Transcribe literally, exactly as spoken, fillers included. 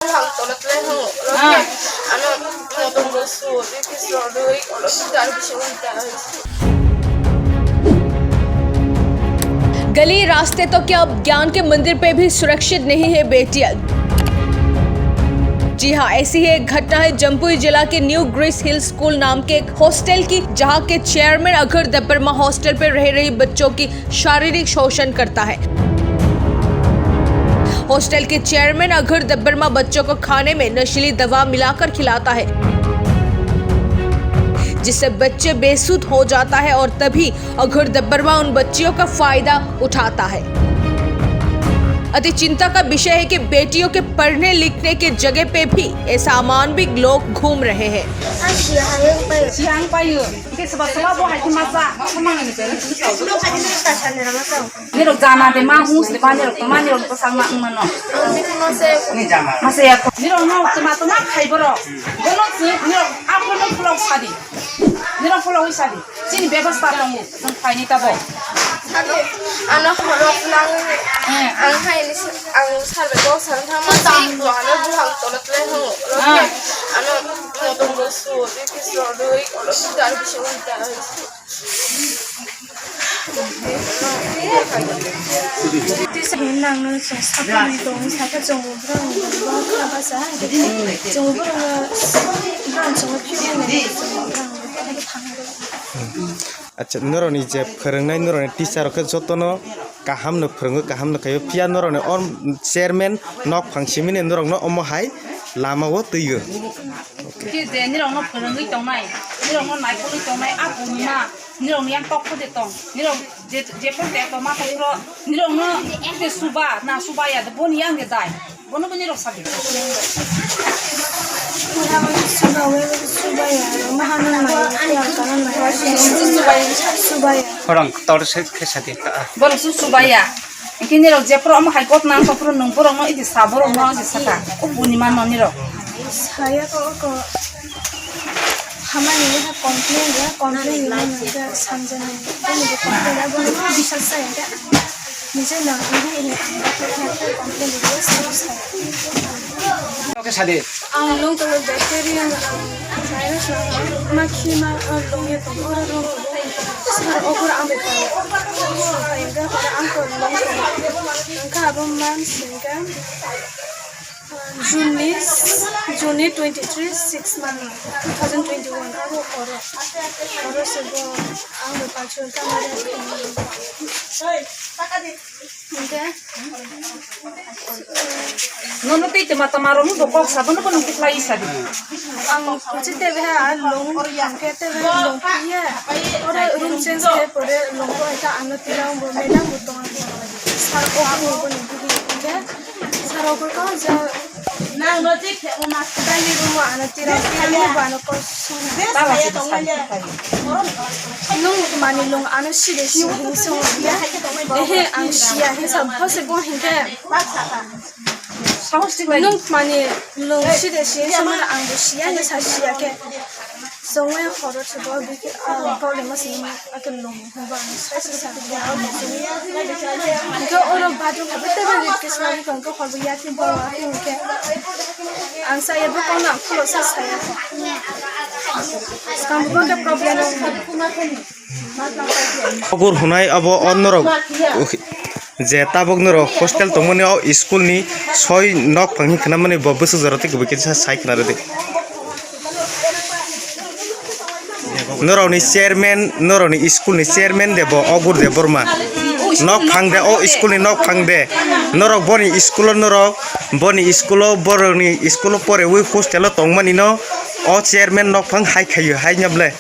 गली रास्ते तो क्या, अब ज्ञान के मंदिर पे भी सुरक्षित नहीं है बेटियां। जी हाँ, ऐसी ही एक घटना है जम्पुई जिला के न्यू ग्रीस हिल स्कूल नाम के एक हॉस्टल की, जहाँ के चेयरमैन अघर देबबर्मा हॉस्टल पर रह रही बच्चों की शारीरिक शोषण करता है। हॉस्टल के चेयरमैन अघर देबबर्मा बच्चों को खाने में नशीली दवा मिलाकर खिलाता है, जिससे बच्चे बेसुध हो जाता है और तभी अघर देबबर्मा उन बच्चियों का फायदा उठाता है। अति चिंता का विषय है कि बेटियों के पढ़ने लिखने के जगह पे भी ऐसा अमानविक लोग घूम रहे हैं। Siang payo, ke sebab sebab bo hai masa, masa mana ni? Nirok jana de ma hus de ba nirok to ma nirok to sang ma wng mano. Masa ya ko. Nirok no to ma to ma khai borok. Bono si nirok a bono pulok sadi. Nirok pulok sadi. Chini bebas pa tongo. Nang khai ni tabo. Ano horok lang. Eh. Ang hai ni ang sarbe ko sang thang ma si ano buhang tolot le ho. Ah. Ano motor go su, biki su, doi, olo dar bisi unta. Tisa hinang no chwng sakni dong saka chwng ubrang ubrang basa chwng ubrang ubrang chwng phiyo nai chwng ubrang thang. Acha, norokni je phwrwngnai, norokni teacher rok khe jotono kaham no phwrwngo, kaham no khaio, phiya norokni o chairman nok phang simini norokno omo hai lama o twigo. Khe je nirokno phwrwngwi tongnai, nirokno naikolwi tongnai, a bunima nirokni yang tok phode tong, nirok je, je phode tongma tongphro, nirokno je suba, na suba ya, boni yang je dai, bono bo nirok sabi. Suba ya, maha nang nai, suba ya. Khorang tor se khe sadi ta. Bono su suba ya. Hingke nirok jephuru omo hai gotna wngkha phuru nwng borokno idi sa borokno idi saka. O bunima no nirok. Saya ko ko hamani ha complain ya, complain ni nang ke samjana. Ani ko complain ya, bono bisal sa ya. Nije na ini ini complain dia samjana. Oke sadi. Ang lung tolo bacteria ang virus na ma khi ma, ah, lung ye tong ora lung tolo. Sar okur ang bepa. Hingga pada ang ko lung tolo. Angka abo man singga, ah, June ni, June ni twenty three, six month, two thousand twenty one. Abo oro, oro sebo ang bepa chun kamari. Hingga Nono tei tama tama rok bo kok sabo no bono kuklai sadi. Ang kuchi tebe ha long hangke tebe long piya. Ore room change ke pore long ko eta ano tirang bo madam bo tong. Sar ko bo bo ni bidi hingke sar ko ko ja nang no tik he o mas dai ni room ano tirang piya ni bo ano ko su. Tala sidi sadi. Nung mani long ano side si hing so ya. Ehe ang siya he sa phose bo hingke. Sahos tik lai. Nung mani lung side si, samana ang bo siya, ni sa siya ke. Songwe horo chubo, biki, ah, problem mas ni, ake lung, ba, sa, sa, sa, ya, ke oro bathroom, bete ba, ke sila, ke, ke horo, ya, ke bo, ke, ke. Ang sa, ya, bo, kono, ang, kulo, sa, sa, ya. Skang, bo, ke problem, Ogur hwnai abo o norok je tabuk norok hostel tongmani o school ni soi nok phang hinwi khwnamani bo bwswk jora tei kwbui kisa sai khwna rwdi. Norokni chairman, norokni school ni chairman de bo Ogur Debbarma. Nok phang de o school ni nok phang de. Norok boni school o norok boni school o borokni school o porewi hostel o tongmani no o chairman nok phang hai khaio hai nya ble.